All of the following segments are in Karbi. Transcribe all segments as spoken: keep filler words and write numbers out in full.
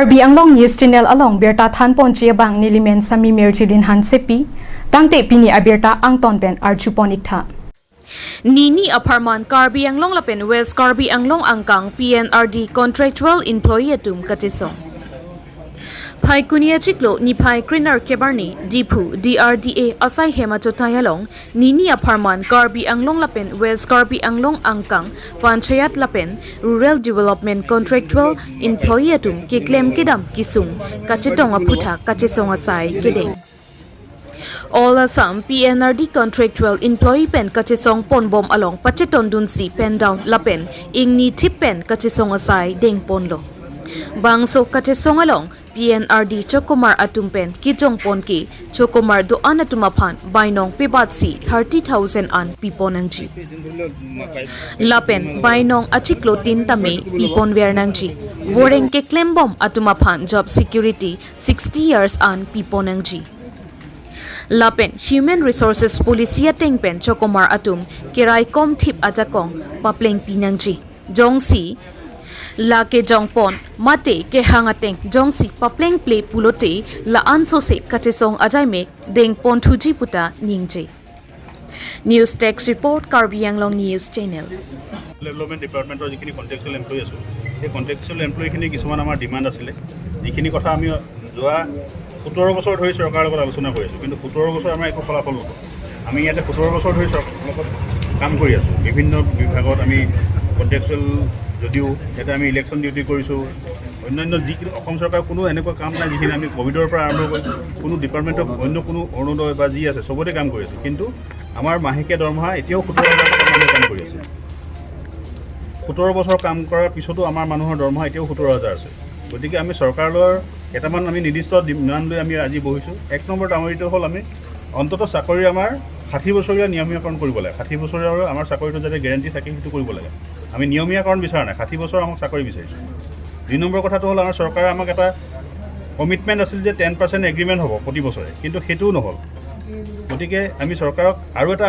Karbi Anglong News Channel along birta thanponji abang nelimen Sami Mirjilin Hansepi, tangte pini abirta angton pen arjupon iktha. Nini apharman Karbi Anglong lapen West Karbi Anglong angkang P N R D contractual employee atum kachesong. Phaikuni achiklo niphai krenerkep arni Diphu D R D A asai hem achotai along nini apharman Karbi Anglong lapen West Karbi Anglong angkang panchayat lapen rural development contractual employee atum keklem kedam kesung kachetong aphuthak kachesong asai kedeng. All Assam P N R D contractual employee pen kachesong ponbom along pachetondunsi pen down lapen ingni thip pen kachesong asai dengponlo. Bangso kachesong along P N R D chokomar atum pen kejongpon ke chokomar do-an atum aphan bainong pebatsi thirty thousand an pipon nangji. Lapen bainong achiklo tin tame pipon ver nangji. Voreng keklembom atum aphan job security sixty years an pipon nangji. Lapen Human Resources Policy ateng pen chokomar atum kerai kom thip ajakong paplengpi nangji. Jongsi la kejongpon mate kehang ateng jongsi paplengple pulote la-an sose kachesong ajaimek dengponthuji puta ningje. News Desk Report, Karbi Anglong News Channel. Development ডিপাৰ্টমেণ্টৰ যিখিনি contractual employee আছোঁ, সেই কণ্ট্ৰেকচুৱেল এমপ্লয়ীখিনি কিছুমান আমাৰ ডিমাণ্ড আছিলে, যিখিনি কথা আমি যোৱা সোতৰ বছৰ ধৰি চৰকাৰৰ লগত আলোচনা কৰি আছোঁ, কিন্তু সোতৰ বছৰ আমাৰ একো ফলাফল নহ'ল। আমি ইয়াতে সোতৰ বছৰ ধৰি চৰকাৰৰ লগত কাম কৰি আছোঁ, বিভিন্ন বিভাগত আমি কণ্ট্ৰেকচুৱেল যদিও ইয়াতে আমি ইলেকশ্যন ডিউটি কৰিছোঁ, অন্যান্য যিখিনি অসম চৰকাৰৰ কোনো এনেকুৱা কাম নাই যিখিনি আমি ক'ভিডৰ পৰা আৰম্ভ কৰি কোনো ডিপাৰ্টমেণ্টৰ অন্য কোনো অৰুণোদয় বা যি আছে চবতে কাম কৰি আছোঁ, কিন্তু আমাৰ মাহেকীয়া দৰমহা এতিয়াও সোতৰ হাজাৰ টকা মানুহে কাম কৰি আছে। সোতৰ বছৰ কাম কৰাৰ পিছতো আমাৰ মানুহৰ দৰমহা এতিয়াও সোতৰ হাজাৰ আছে। গতিকে আমি চৰকাৰৰ কেইটামান আমি নিৰ্দিষ্ট ডিমাণ্ড লৈ আমি আজি বহিছোঁ। এক নম্বৰ ডাঙৰিটো হ'ল আমি অন্ততঃ চাকৰি আমাৰ ষাঠি বছৰীয়া নিয়মীয়াকৰণ কৰিব লাগে। ষাঠি বছৰীয়া আমাৰ চাকৰিটো যাতে গেৰেণ্টি থাকে সেইটো কৰিব লাগে। আমি নিয়মীয়াকৰণ বিচৰা নাই, ষাঠি বছৰ আমাক চাকৰি বিচাৰিছোঁ। দুই নম্বৰ কথাটো হ'ল আমাৰ চৰকাৰে আমাক এটা কমিটমেণ্ট আছিল যে টেন পাৰ্চেণ্ট এগ্ৰিমেণ্ট হ'ব প্ৰতি বছৰে, কিন্তু সেইটোও নহ'ল। গতিকে আমি চৰকাৰক আৰু এটা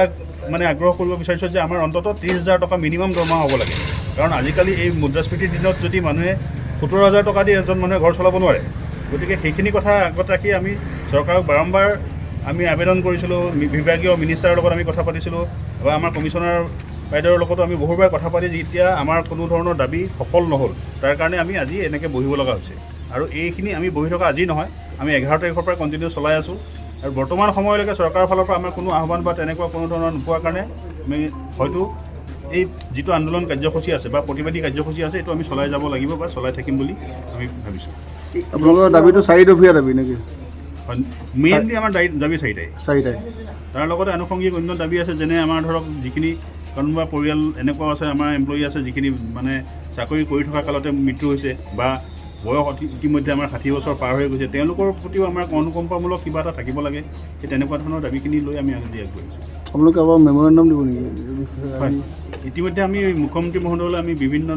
মানে আগ্ৰহ কৰিব বিচাৰিছোঁ যে আমাৰ অন্ততঃ ত্ৰিছ হাজাৰ টকা মিনিমাম দৰমহা হ'ব লাগে। কাৰণ আজিকালি এই মুদ্ৰাস্ফীতিৰ দিনত যদি মানুহে সোতৰ হাজাৰ টকা দি এজন মানুহে ঘৰ চলাব নোৱাৰে। গতিকে সেইখিনি কথা আগত ৰাখি আমি চৰকাৰক বাৰম্বাৰ আমি আবেদন কৰিছিলোঁ, মি- বিভাগীয় মিনিষ্টাৰৰ লগত আমি কথা পাতিছিলোঁ বা আমাৰ কমিশ্যনাৰ বাইদেউৰ লগতো আমি বহুবাৰ কথা পাতি যেতিয়া আমাৰ কোনো ধৰণৰ দাবী সফল নহ'ল, তাৰ কাৰণে আমি আজি এনেকৈ বহিব লগা হৈছে। আৰু এইখিনি আমি বহি থকা আজি নহয়, আমি এঘাৰ তাৰিখৰ পৰা কণ্টিনিউ চলাই আছোঁ। আৰু বৰ্তমান সময়লৈকে চৰকাৰৰ ফালৰ পৰা আমাৰ কোনো আহ্বান বা তেনেকুৱা কোনো ধৰণৰ নোপোৱাৰ কাৰণে আমি হয়তো এই যিটো আন্দোলন কাৰ্যসূচী আছে বা প্ৰতিবাদী কাৰ্যসূচী আছে, এইটো আমি চলাই যাব লাগিব বা চলাই থাকিম বুলি আমি ভাবিছোঁ। আপোনালোকৰ দাবীটো চাৰি দফীয়া দাবী নেকি? মেইনলি আমাৰ দাবী দাবী চাৰিটাই। চাৰিটাই। তাৰ লগতে আনুষংগিক অন্য দাবী আছে, যেনে আমাৰ ধৰক যিখিনি কোনোবা পৰিয়াল এনেকুৱাও আছে, আমাৰ এমপ্লয়ী আছে যিখিনি মানে চাকৰি কৰি থকা কালতে মৃত্যু হৈছে বা বয়স অতি ইতিমধ্যে আমাৰ ষাঠি বছৰ পাৰ হৈ গৈছে, তেওঁলোকৰ প্ৰতিও আমাৰ অনুকম্পামূলক কিবা এটা থাকিব লাগে। সেই তেনেকুৱা ধৰণৰ দাবীখিনি লৈ আমি আজি আগবাঢ়িছোঁ। আপোনালোকে এবাৰ মেমৰেণ্ডাম দিব নেকি এই বিষয়ে? হয়, ইতিমধ্যে আমি মুখ্যমন্ত্ৰী মহোদয়লৈ আমি বিভিন্ন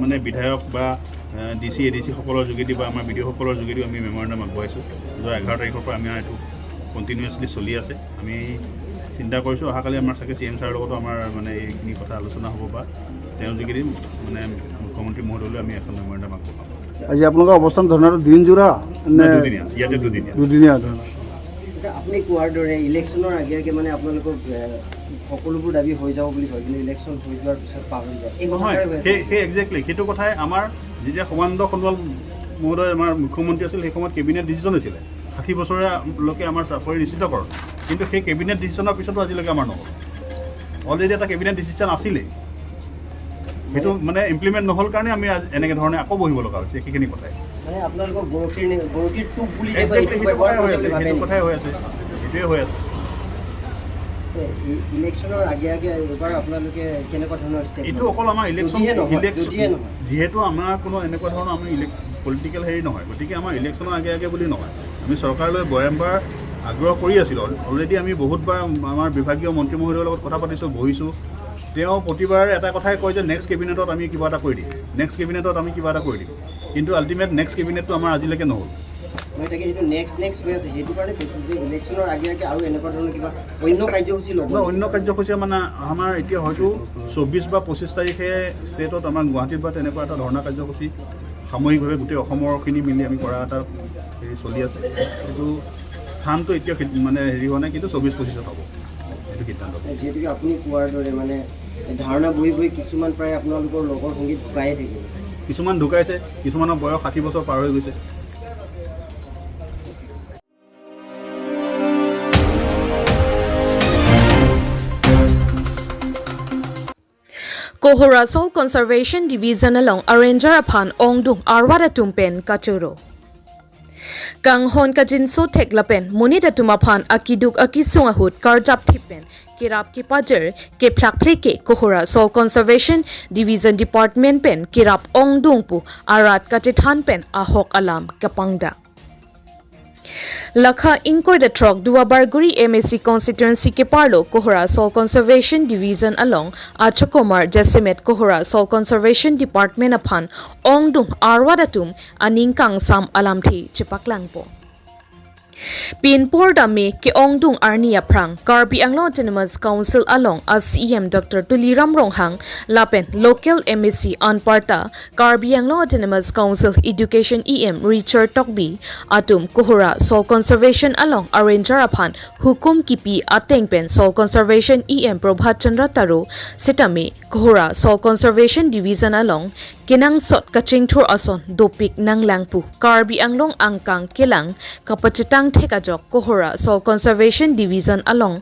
মানে বিধায়ক বা ডি চি এ ডি চিসকলৰ যোগেদি বা আমাৰ বি ডি অ'সকলৰ যোগেদিও আমি মেমৰেণ্ডাম আগবঢ়াইছোঁ। যোৱা এঘাৰ তাৰিখৰ পৰা আমাৰ এইটো কণ্টিনিউৱাছলি চলি আছে। আমি চিন্তা কৰিছোঁ অহাকালি আমাৰ চাগে চি এম ছাৰৰ লগতো আমাৰ মানে এইখিনি কথা আলোচনা হ'ব বা তেওঁৰ যোগেদি মানে মুখ্যমন্ত্ৰী মহোদয়লৈ আমি এখন মেমৰেণ্ডাম আগবঢ়াম। আজি আপোনালোকৰ অৱস্থান ধৰ্ণাটো দিনজোৰা নে দুদিনীয়া, ইয়াতে দুদিনীয়া। দুদিনীয়া ধৰ্ণা? এতিয়া আপুনি কোৱাৰ দৰে ইলেকশ্যনৰ আগে আগে মানে আপোনালোকৰ এ, সকলোবোৰ দাবী হৈ যাব বুলি কয়, কিন্তু ইলেকশ্যন হৈ যোৱাৰ পিছত পাহৰি যায়। এই নহয়, কথাষাৰে হৈ সেই আছে। সেই একজেক্টলি সেইটো কথাই আমাৰ যেতিয়া সৰ্বানন্দ সোণোৱাল মহোদয় আমাৰ মুখ্যমন্ত্ৰী আছিল, সেই সময়ত কেবিনেট ডিচিশ্যন আছিলে ষাঠি বছৰীয়ালৈকে আমাৰ চাকৰি নিশ্চিতকৰণ, কিন্তু সেই কেবিনেট ডিচিশ্যনৰ পিছতো আজিলৈকে আমাৰ নহ'ল। অলৰেডি এটা কেবিনেট ডিচিশ্যন আছিলে, সেইটো মানে ইমপ্লিমেণ্ট নহ'ল কাৰণে আমি আজি এনেকে ধৰণে আকৌ বহিব লগা হৈছে একেখিনি কথাই। মানে আপোনালোকক বৰশীৰ নি- বৰশীৰ টোপ বুলি যে কয়, একজেক্টলি এইটো সেইটো ব্যৱহাৰ কথাই হৈ কৰিছে আছে, ভাবে সেইটো নেকি? কথাই হৈ আছে, সেইটোৱে হৈ আছে। তে ই- ইলেকশ্যনৰ আগে আগে এইবাৰ আপোনালোকে কেনেকুৱা ধৰণৰ ষ্টেপ এইটো ল'ব? অকল আমাৰ ইলেকশ্যন যদিহে নহয়, ইলেকশ্যন যদিহে নহয়। যিহেতু আমাৰ কোনো এনেকুৱা ধৰণৰ আমি ইলেক- পলিটিকেল হেৰি নহয়, গতিকে আমাৰ ইলেকশ্যনৰ আগে আগে বুলি নহয়, আমি চৰকাৰলৈ বাৰম্বাৰ আগ্ৰহ কৰি আছিলোঁ। অল- অলৰেডি আমি বহুতবাৰ আমাৰ বিভাগীয় মন্ত্ৰী মহোদয়ৰ লগত কথা পাতিছোঁ, বহিছোঁ। তেওঁ প্ৰতিবাৰে এটা কথাই কয় যে নেক্সট কেবিনেটত আমি কিবা এটা কৰি দিম, নেক্সট কেবিনেটত আমি কিবা এটা কৰি দিম, কিন্তু আল্টিমেট নেক্সট কেবিনেটটো আমাৰ আজিলৈকে নহ'ল। মই তাকে যিটো নেক্সট নেক্সট হৈ আছে, সেইটো কাৰণে কৈছোঁ যে ইলেকশ্যনৰ আগে আগে আৰু এনেকুৱা ধৰণৰ কিবা অন্য কাৰ্যসূচী ল'ব ন, নেকি? অন্য কাৰ্যসূচী মানে আমাৰ এতিয়া হয়তো চৌব্বিছ বা পঁচিছ তাৰিখে ষ্টেটত আমাৰ গুৱাহাটীত বা তেনেকুৱা এটা ধৰ্ণা কাৰ্যসূচী সাময়িকভাৱে গোটেই অসমৰখিনি মিলি আমি কৰা এটা হেৰি চলি আছে। এইটো স্থানটো এতিয়া কি-, মানে হেৰি হোৱা নাই, কিন্তু চৌবিছ পঁচিছত হ'ব এইটো সিদ্ধান্ত। যিহেতুকে আপুনি কোৱাৰ দৰে মানে ধাৰণা বহি বহি কিছুমান প্ৰায় আপোনালোকৰ লগৰ সংগী ঢুকায়ে থাকিল। কিছুমান ঢুকাইছে, কিছুমানৰ বয়স ষাঠি বছৰ পাৰ হৈ গৈছে। Kohora Soil Conservation Division along a-ranger aphan ongdung arwat atum pen kachoro. Kanghon kajinso thek lapen monit atum aphan akeduk akesung ahut karjap thip pen kerap kepajir keplak phleke Kohora Soil Conservation Division Department pen kerap ongdung pu arat kachethan pen ahok alam kapangda. Lakha ingkoi da throk Duar Bagori M A C constituency keparlo Kohora Soil Conservation Division along achokomar jasemet Kohora Soil Conservation Department aphan ongdung arwat atum aning kangsam alamthe chepaklangpo. Pinpor dame ke-ongdung arni aphrang Karbi Anglong Autonomous Council along a C E M Doctor Tuliram Ronghang lapen local M A C anparta Karbi Anglong Autonomous Council Education E M Richard Tokbi atum Kohora Soil Conservation along a-ranger aphan hukum kipi ateng pen Soil Conservation E M Prabhat Chandra Taro sitame Kohora Soil Conservation Division along kenangsot kachingthur ason dopik nanglang pu Karbi Anglong angkang kelang kapachetang thek ajok Kohora Soil Conservation Division along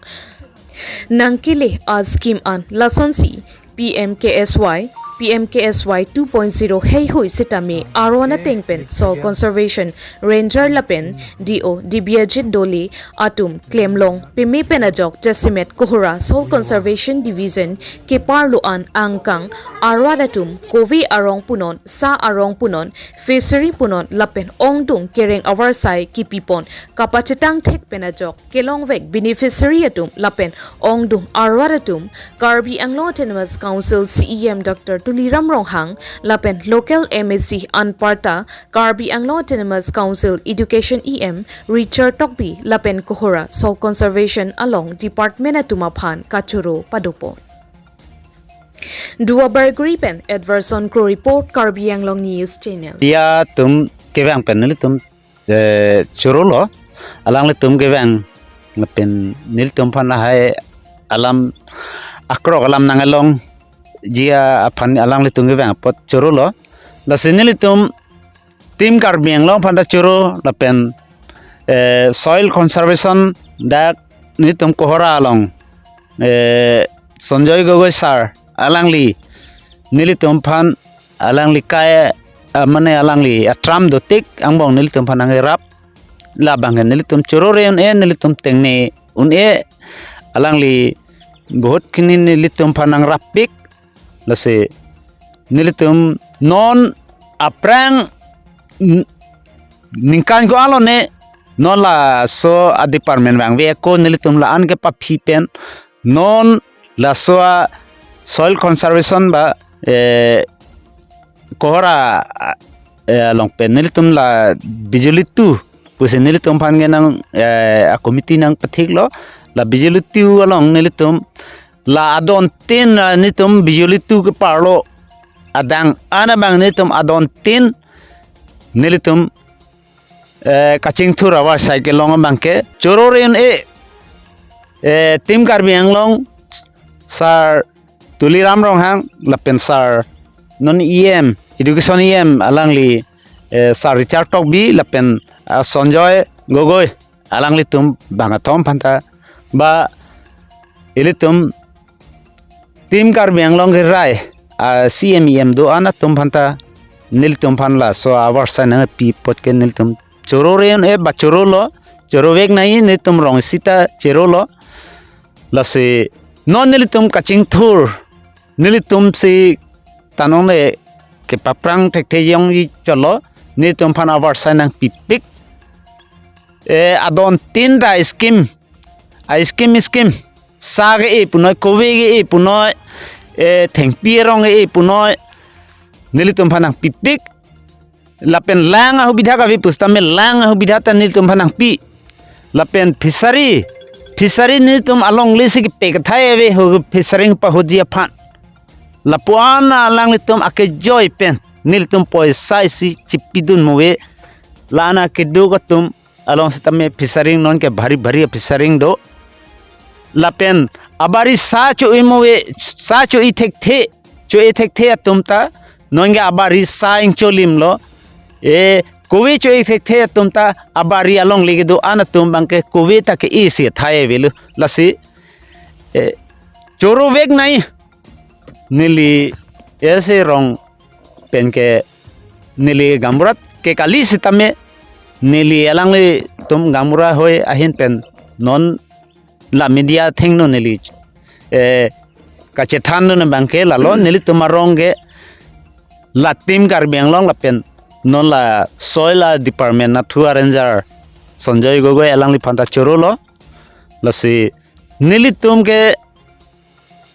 nangkele a-scheme an lasonsi P M K S Y, P M K S Y two point zero heihui sitame aron ateng pen Soil Conservation Ranger lapen D O Dibyajit Dole atum klemlong peme pen ajok jasemet Kohora Soil Conservation Division keparlo an angkang arwat atum kove arong punon, sa arong punon, fishery punon lapen ongdung kereng avarsai kipipon kapachetang thek pen ajok kelongvek beneficiary atum lapen ongdung arwat atum Karbi Anglong Autonomous Council C E M Doctor Tuliram Ronghang lapen local M A C anparta Karbi Anglong Autonomous Council Education E M Richard Tokbi lapen Kohora Soil Conservation along department atum aphan kachoro padopo. Duar Bagori pen Edverson Kro report, Karbi Anglong News Channel. Dia tum kevang pen nelitum, eh, chorolo, alanglitum kevang lapen nelitum aphan lahai alam akrok alam nanglong jia aphan alanglitum kevang apot chorolo. Lasi nelitum Team Karbi Anglong aphan ta choro lapen, eh, soil conservation dak nelitum Kohora along, eh, Sanjoy Gogoi sir alangli nelitum aphan alangli kai, ah, mane alangli atram dotik angbong nelitum aphan nangrap labang nelitum choro re un-e nelitum tengne un-e alangli bahut kini nelitum aphan nangrap pik. Lasi nelitum non aphrang n-, ningkan ko-an lo ne non laso a-department vangve ako nelitum la-an kepaphi pen non laso a-soil conservation ba, eh, Kohora, eh, along pen nelitum la Bijoli two pusi nelitum aphan ke nang, eh, a-committee nangpathiklo, la Bijoli two along nelitum la adon tin, ah, nelitum Bijoli two keparlo adang an abang nelitum adon tin nelitum, eh, kachingthur avarsai kelong abang ke choro re un-e, eh, Team Karbi Anglong sir Tuliram Ronghang lapen sir non E M, Education E M alangli, eh, sir Richard Tokbi lapen, ah, Sanjoy Gogoi alanglitum bang atum aphan ta ba ilitum Team Karbi Anglong kerai a-C M E M do-an atum aphan ta nelitum aphan laso avarsai nangpi apot ke nelitum choro re un-e ba chorolo, choro vek nai nelitum rong sita chorolo. Lasi non nelitum kachingthur nelitum si tanong le kepaprang thekthe yongji cholo nelitum aphan avarsai nangpipik. Eh, adon tin ta scheme, a-scheme scheme, sa ke-e punoi, kove ke-e punoi, eh, thengpi arong ke-e punoi nelitum aphan nangpipik. Lapen lang ahubidha kave pusitame lang ahubidha ta nelitum aphan nangpi. Lapen fishery, fishery nelitum alongle si kepe kethai ave ho fishery pahotji aphan. Lapu-an alanglitum akejoi pen nelitum poisa isi chipidun move. La-an akeduk atum along sitame fishery non ke bhari bhari fishery do. Lapen abari sa cho-i move, sa cho-i thekthe, cho-i thekthe atum ta non ke abari sa ingcholimlo. E, kove cho-i thekthe atum ta abari alongle kedo-an atum abang ke kove ta ke-e si thai avelo. Lasi, e, choro vek nai. Neli ese rong pen ke neli gaonbura ke kali sitame neli alanglitum gaonbura hoi ahin pen non la media thengno neli, eh, kachethan non abang ke lalo nelitum arong ke la Team Karbi Anglong lapen non la soil department nathu arranger Sanjoy Gogoi alangliphan ta chorolo. Lasi nelitum ke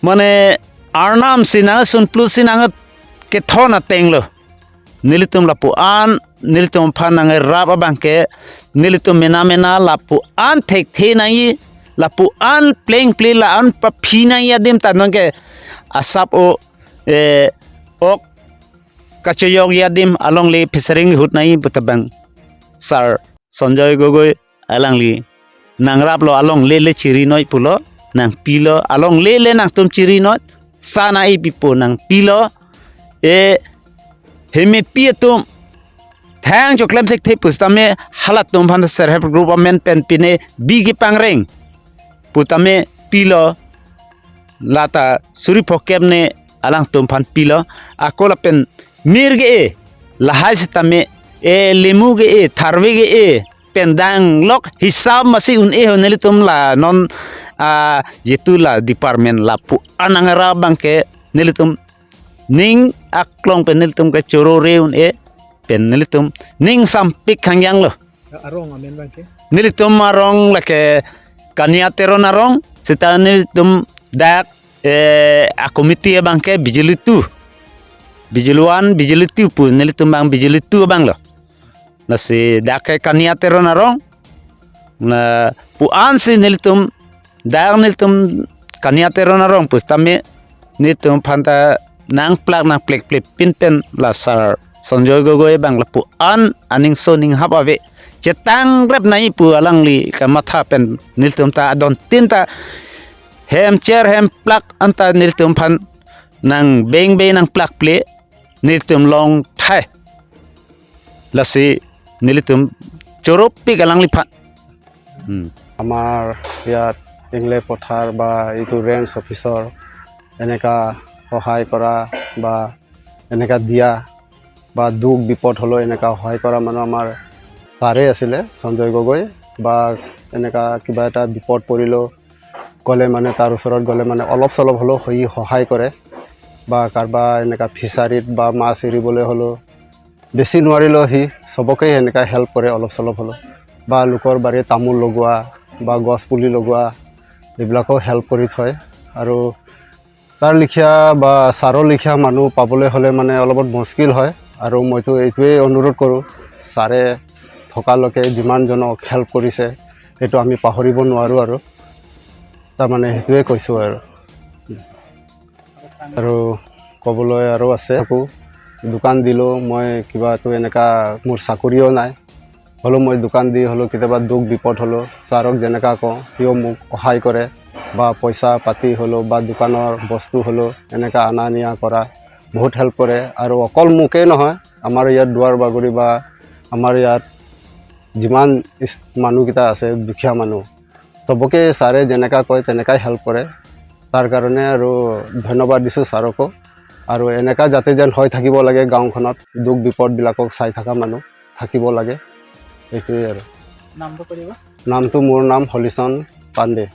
mane arnam si nangsunplus si nangkethon atenglo. Nelitum lapu-an, nelitum aphan nangrap abang ke, nelitum mena mena lapu-an thekthe nangji, lapu-an plengple la-an paphi nangji adim ta non ke asap o, eh, ok kachojokji adim alongle fishery ahut nangji puta abang sir Sanjoy Gogoi alangli nangraplo, alongle le chiri noi pulo, nangpilo, alongle le nangtum chiri noi, sa nang-e pipo nangpilo. E, hemepi atum thang choklem thekthe pusitame halatum aphan self help group amen pen pine bi kepangreng putame pilo, lata suri phokep ne alangtum aphan pilo. Ako lapen mir ke-e, lahai sitame, e, lemu ke-e, tharve ke-e, pen danglok hisap masi un-e ho nelitum la non, ah, jitu la department lapu-an nangrap abang ke nelitum ning aklong pen nelitum ke choro re un-e pen nelitum ning sampik khangjanglo. Arong amen abang ke? Nelitum arong lake Kania Teron arong, sita nelitum dak, eh, a committee abang ke Bijili two. Bijili one, Bijili two pu, nelitum abang Bijili two abanglo. Lasi dak ke Kania Teron arong. Lapu-an si nelitum dak nelitum Kania Teron arong pusitame nelitum aphan ta nangplak nangplekple pin pen la sir Sanjoy Gogoi abang lapu-an aning so ning hap ave, chetangrep nangji pu alangli kamatha pen nelitum ta adon tin ta hem cher hem plak anta nelitum aphan nang beng beng nangplakple nelitum long thai. Lasi nelitum choropik alangliphan. Hmm. আমাৰ ইয়াত ইংলে পথাৰ বা এইটো ৰেঞ্জ অফিচৰ এনেকা সহায় কৰা বা এনেকা দিয়া বা দুখ বিপদ হ'লেও এনেকা সহায় কৰা মানুহ আমাৰ ছাৰে আছিলে, সঞ্জয় গগৈ। বা এনেকা কিবা এটা বিপদ পৰিলেও গ'লে মানে তাৰ ওচৰত গ'লে মানে অলপ চলপ হ'লেও সি সহায় কৰে। বা কাৰোবাৰ এনেকা ফিচাৰীত বা মাছ এৰিবলৈ হ'লেও বেছি নোৱাৰিলেও সি চবকে এনেকা হেল্প কৰে অলপ চলপ হ'লেও। বা লোকৰ বাৰীত তামোল লগোৱা বা গছ পুলি লগোৱা এইবিলাকো হেল্প কৰি থয়। আৰু তাৰ লিখীয়া বা ছাৰৰ লিখীয়া মানুহ পাবলৈ হ'লে মানে অলপমান মুস্কিল হয়। আৰু মইতো এইটোৱেই অনুৰোধ কৰোঁ, ছাৰে থকালৈকে যিমানজনক হেল্প কৰিছে সেইটো আমি পাহৰিব নোৱাৰোঁ আৰু। তাৰমানে সেইটোৱে কৈছোঁ আৰু। আৰু ক'বলৈ আৰু আছে, আকৌ দোকান দিলেও মই কিবাতো এনেকা মোৰ চাকৰিও নাই, হ'লেও মই দোকান দি হ'লেও কেতিয়াবা দুখ বিপদ হ'লেও ছাৰক যেনেকা কওঁ সিও মোক সহায় কৰে, বা পইচা পাতি হ'লেও বা দোকানৰ বস্তু হ'লেও এনেকা অনা নিয়া কৰা বহুত হেল্প কৰে। আৰু অকল মোকেই নহয়, আমাৰ ইয়াত দুৱাৰ বাগৰি বা আমাৰ ইয়াত যিমান ইছ- মানুহকেইটা আছে দুখীয়া মানুহ, চবকে ছাৰে যেনেকা কয় তেনেকাই হেল্প কৰে। তাৰ কাৰণে আৰু ধন্যবাদ দিছোঁ ছাৰকো। আৰু এনেকা যাতে যেন হৈ থাকিব লাগে গাঁওখনত, দুখ বিপদবিলাকক চাই থকা মানুহ থাকিব লাগে, এইটোৱেই আৰু। নামটো কৈ দিব। নামটো মোৰ নাম হলিচৰণ Pandey.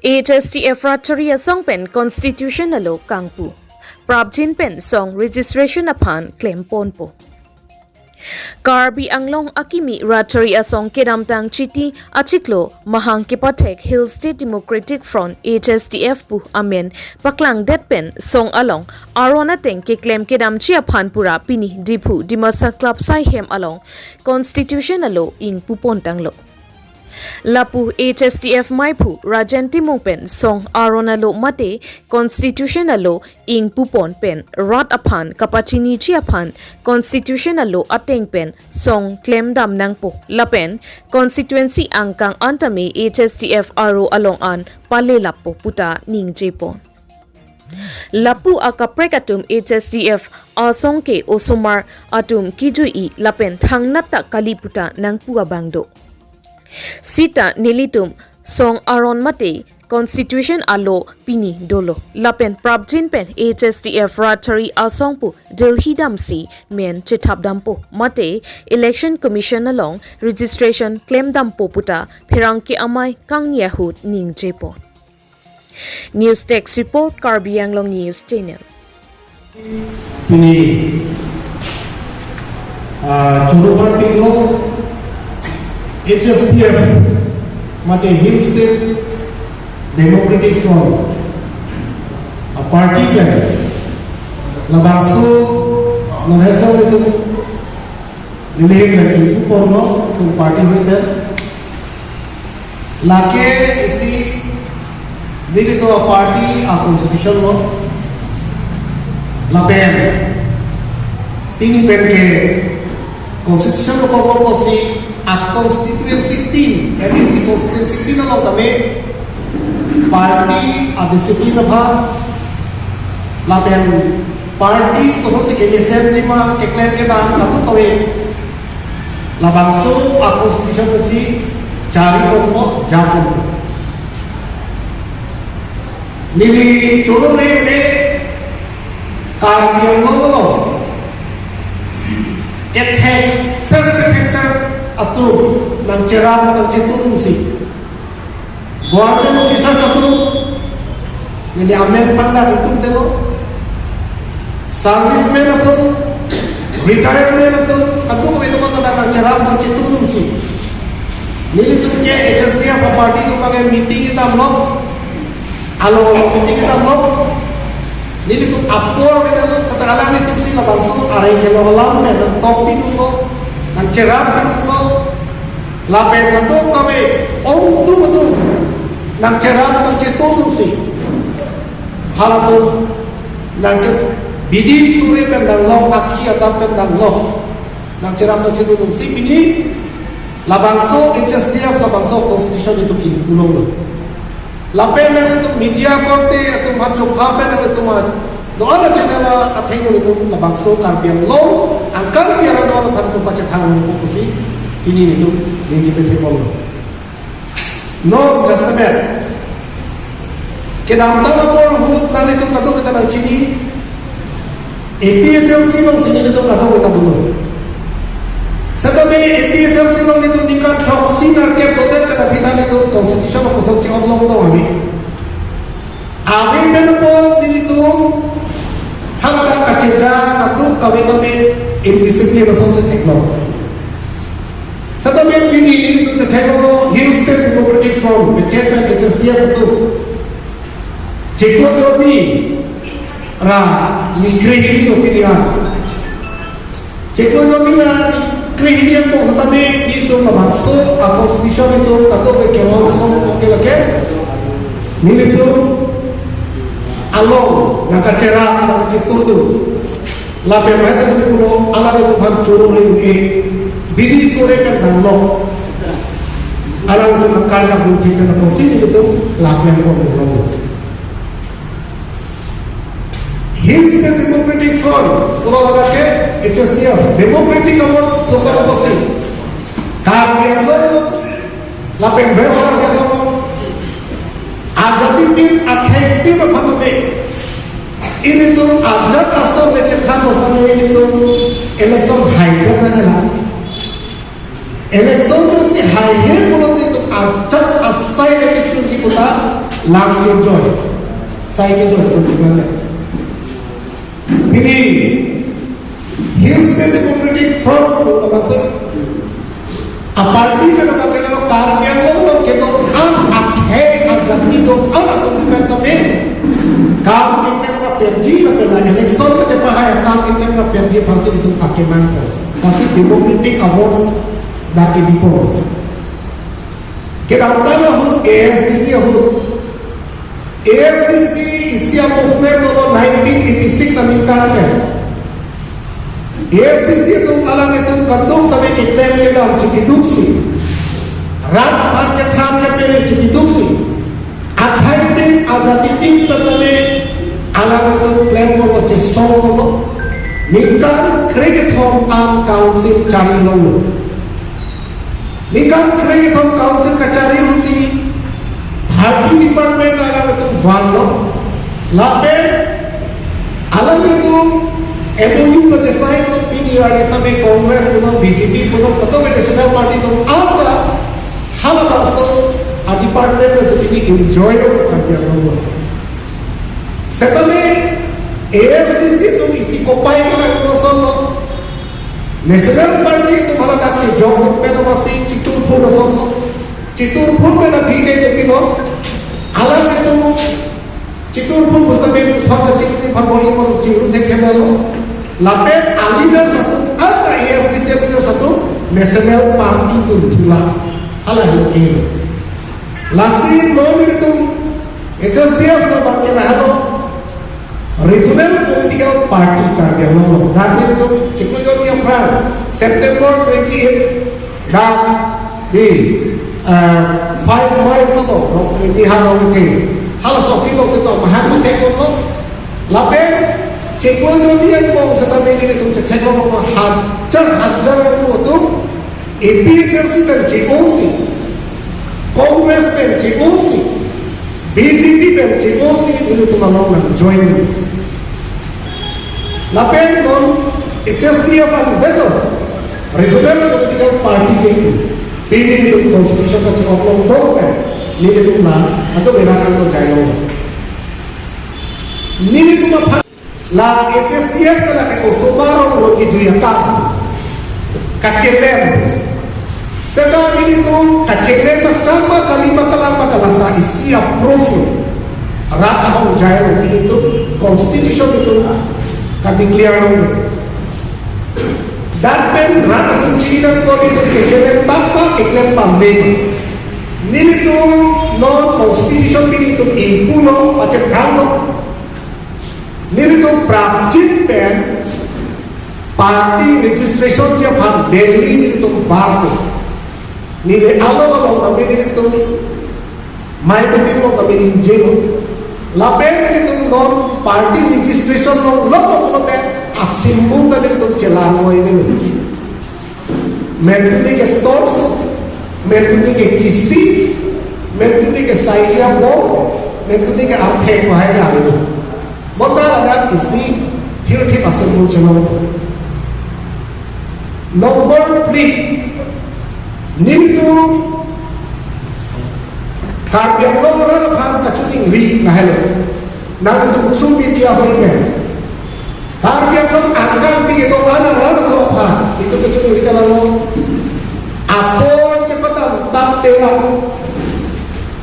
H S D F Ratchari asong pen constitution alo kangpu. Prapjin pen song registration aphan klemponpo. Karbi Anglong akimi Ratchari asong kedamtang Chiti achiklo mahang kepathek Hill State Democratic Front, H S D F pu amen paklangdet pen song along aron ateng keklem kedamji aphan pura pini Diphu Dimasa Club saihem along constitution alo ingpupontanglo. Lapu H S D F maiphu Rajen Timung pen song aron alo mate constitution alo ingpupon pen rat aphan kapachiniji aphan constitution alo ateng pen song klemdam nangpo lapen constituency angkang an tame H S D F aro along an palelappo puta ningjepon. Lapu akaprek atum H S D F asong ke osomar atum kijui lapen thangnat ta kali puta nangpu abang do. Sita nelitum song aron mate constitution alo pini dolo. Lapen prapjin pen H S D F rat thari asong pu Delhi damsi men chethap dampo mate Election Commission along registration klemdampo puta pherangke amei kangni ahut ningjepon. News Desk Report, Karbi Anglong News Channel. Pini, ah, choro party lo H S D F mate Hill State Democratic Front a party pen labangso nonhejong itum nelihin lagi ipu ponlo itum party hoi pen. Lake isi nelitum a party a constitution lo. Lapen pini pen ke constitution lo koko posi a constituency tin, M A C constituency tin along tame party a discipline abang lapen party kosonsi kemesen jima keklem kedam kadokave labangso a constitution pensi chari ponpo, ja ponpo. Neli choro re re Karbi Anglong along kethekser kethekser atum nangcherap nangchetu dunsi government officers atum, neli amen pangdak itum telo, servicemen atum, retirement atum, kadokave atum ta nangcherap nangchetu dunsi. Nelitum ke H S D F a party atum abang ke meeting kedamlo, along along meeting kedamlo. Nelitum apor kedamlo, seta alanglitumsi labangso areng kelong alam pen nangtok pidunlo, nangcherap pidunlo. Lapen kadokave ongdung atum nangcherap nangchetu dunsi, halatum nangke bidi suri pen nanglok, akhi adat pen nanglok, nangcherap nangchetu dunsi pini labangso H S D F labangso constitution itum ingpu longlo. Lapen nanglitum media korte atum aphan chokha pen nanglitum an do-an a channel athengno nelitum labangso Karbi Anglong angkang biara do-an aphan itum pachethang nangpo pusi pini nelitum ningje pethek ponlo. Non jasemet kedamtang apor ahut nanglitum kadokave ta nangchini, A P H L C alongsi nelitum kadokave ta dolo. Setame A P H L C along nelitum ningkan throksi nerkep dodet pen aphi ta nelitum constitution a kosonsi onlong do ave. Ave pen apot nelitum haladak kacheja kadokave tame indiscipline asonsi theklong. Setame pini nelitum chetheklo Hill State Democratic Front, H S D F atum chiklo jomi ra nikre hini lo pini an. Chiklo jomi ra nikre hini angbong setame nelitum labangso a constitution itum kadokave kelong song oke lake nelitum along nangkacherap nangkachetu dun. Lapen maheta nelitum pulo alanglitum aphan choro ri ke bidi suri pen nanglok, alanglitum nangkarjap dunji pen apotsi nelitum lapen ko dolo. Hill State Democratic Front, pulo ladak ke H S D F, democratic amor dokar apotsi Karbi Anglong lapen West Karbi Anglong ajati tin akhei tin aphan tame ilitum ajat ason le chethan bos tame ilitum election haidet nangkela. Election atumsi haihe pulote itum ajat asai le kechunji puta lang kejoi, sai kejoi itum chiklo ne. Pini Hill State Democratic Front pu labangso a party pen abang ke lo Karbi Anglong along kedo-an akhei ajati do-an atum pen tame kam keklem ra penji lapen la election kachepahai akam keklem ra penji aphansi itum akemang ko. Lasi democratic awards dak kebipo. Kedamtang ahut A S D C ahut. A S D C isi a-movement lo nineteen eighty-six aningkan ke. A S D C atum alanglitum kadokave keklem kedam chikiduk si, rat aphan kethan kepere chikiduk si, akhai ting ajati ting ta tame alanglitum klem lo, chesong lo. Ningkan krekethom an council chari longlo. Ningkan krekethom council kachari ahut si thirty department alanglitum vanlo. Lapen alanglitum M O U ta chesign lo, pini arni tame Congress punon, B J P punon, kadokave national party atum anta halabangso a-department lo si pini enjoy lo Karbi Anglong lo. Setame A S D C atum isi kopai kelang ason lo. National party atum hala dak chejok pen masi chitur phun ason lo. Chitur phun pen aphi ke kepilo. Alanglitum chitur phun pusitame puthot ta chikri phan bori mo chingrum thek kena lo. Lapen a-leaders atum anta A S D C a-leaders atum national party atum thula. Hala helo ke. Lasi non nelitum H S D F labang ke lahelo regional political party Karbi Anglong lo. Dak nelitum chiklo joni aphrang September twenty-eight dak di, eh, five miles ago, no, di ha rong the. Halaso field along si to mahang mathek lo. Lapen chiklo joni angbong setame nelitum chethek lo hajar hajar atum A P H L C pen che-o si, Congress pen che-o si, B J P pen che-o si, nelitum along nang join. Lapen non H S D F an veto, regional political party ke, pini nelitum constitution kachok long dong pen, nelitum na, atau berak ang jai long. Nelitum aphan la H S D F ke lake osomar rong roti jui akam. Kachelem. Seta nelitum kachelem akam ma kali ma kalang ma kalasa isi a-proof. Rat ahong jai rong nelitum constitution nelitum ka-declare rong. Dak pen rat atum chinang ko nelitum kachelem tapa keklem pame. Nelitum non constitution nelitum improve lo, pachethan lo. Nelitum prapjin pen party registration ji aphan Delhi nelitum barto. Neli along along kami nelitum mai meeting lo kami ningjelo. Lapen nelitum non party registration lo lo pulote a-symbol ta nelitum chelang noi nelitum. Mentuli ke torso, mentuli ke kisi, mentuli ke saiya bo, mentuli ke arphe ko hai na bini. Bonta ladak isi thirthip asem mul chenong. Number three, nelitum Karbi Anglong arat aphan kachingri lahelo. Nangtum chu media hoi pen Karbi Anglong angkang pi kedo anak rana to aphan, itum kechuri kalalo. Apor chepadam tap tela.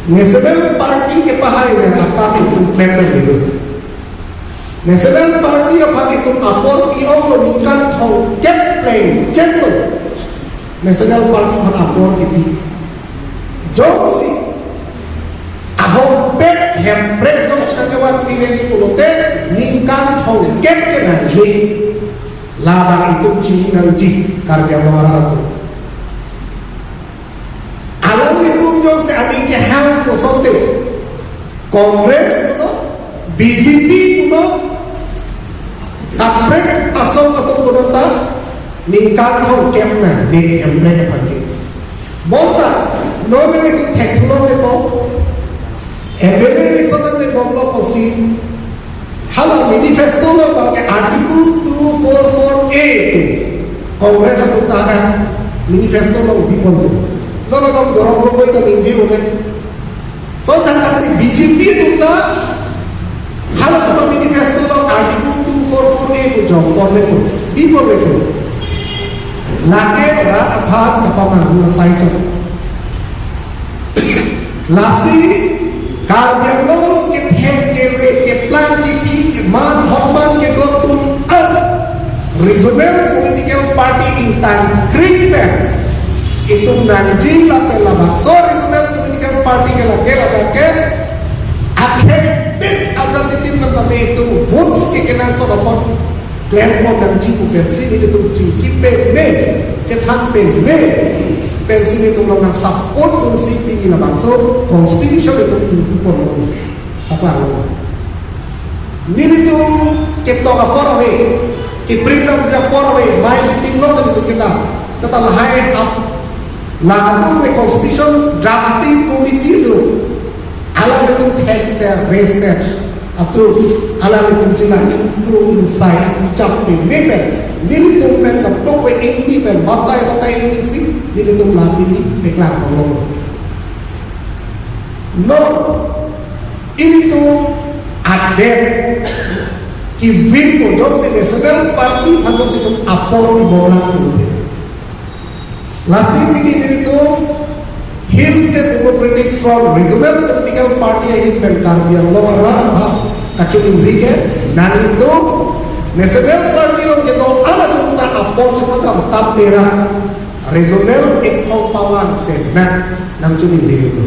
National Party kepahai na tap itum klem dam dulu. National Party aphan itum apor pi-ong lo ningkan thomkep pleng chet lo. National Party aphan apor kipi. Jongsi ahokpet hemprek jongsi nangkevan pivek pulote ningkan thomkep ke nangji. Labang itum chini nangji Karbi Anglong arat atum. Alanglitum jongsi aning kehang kosonte Congress punon, B J P punon, kaprek asong atum punon ta ningkan thomkep na, ning hemprek aphan ke. Bonta, non nelitum thekthulong le po, M L A election nangle bomlo pusi, hala manifesto lo bang ke Article two four four A tu, Congress atum ta manifesto lo bipon tu. Lo lo gorok lo koi ta ningje ume. So tangka si B J P atum ta hala atum manifesto lo Article two four four A tu jongpon le tu, bipon le tu. Lake rat aphan kapamanghu asai chot. Lasi Karbi Anglong along kethek kere keplang kepi keman hokman kedo atum an regional political party ingtang kring pen itum nangji lapen labangso regional Party ke lake ladak ke akhei bit ajat nitin man tame itum votes ke kenangsot apot klem pon nangji pu pensi nelitum chingki peme, chethan peme pensi nelitum long nang support dunsi pini labangso constitution itum ingpu pon lo. Paklang lo. Nelitum ketok apor ave, keprim nangji apor ave, mai meeting lo sa nelitum kita. Seta lahai ap, latum ke constitution drafting committee atum, alanglitum thekser, reser atum, alanglitum si la ingkrung ingsai, chap peme pen, nelitum pen ketok ave ingni pen, batai batai ingni si, nelitum la pini paklang lo. Non, ilitum adet kevin pu jongsi National Party aphan jongsi itum apor kebomlang pulote. Lasi pini nelitum Hill State Democratic Front Regional Political Party ahin pen Karbi Anglong arat aphan kachiningri ke nanglitum National Party along kedo-an atum ta apor chepadam tap tera. Regional ephong pavan se nang nangchiningri lo.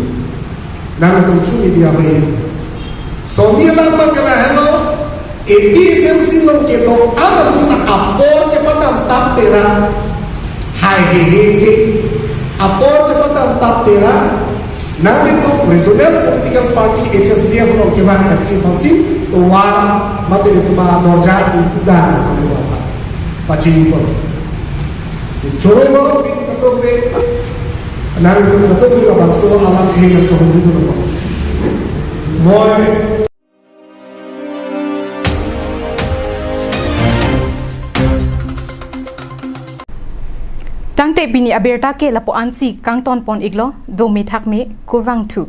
Nangtum chini dia bai. Soni alam abang ke lahelo, A P H L C along kedo-an atum ta apor chepadam tap tera. Hai he he ke. Apor chepadam tap tera. Nanglitum Regional Political Party H S D F along kevang achi pangsi tovar mate itum adorja ingpu dam kami dopa. Pachini pon. Si choro lo pini ketok ave. Nanglitum ketok ave labangso alam he nangkehumri pon. Moi. Tangte pini abirta ke lapu-an si kangton pon iklo, dome thakme, kurvangthu.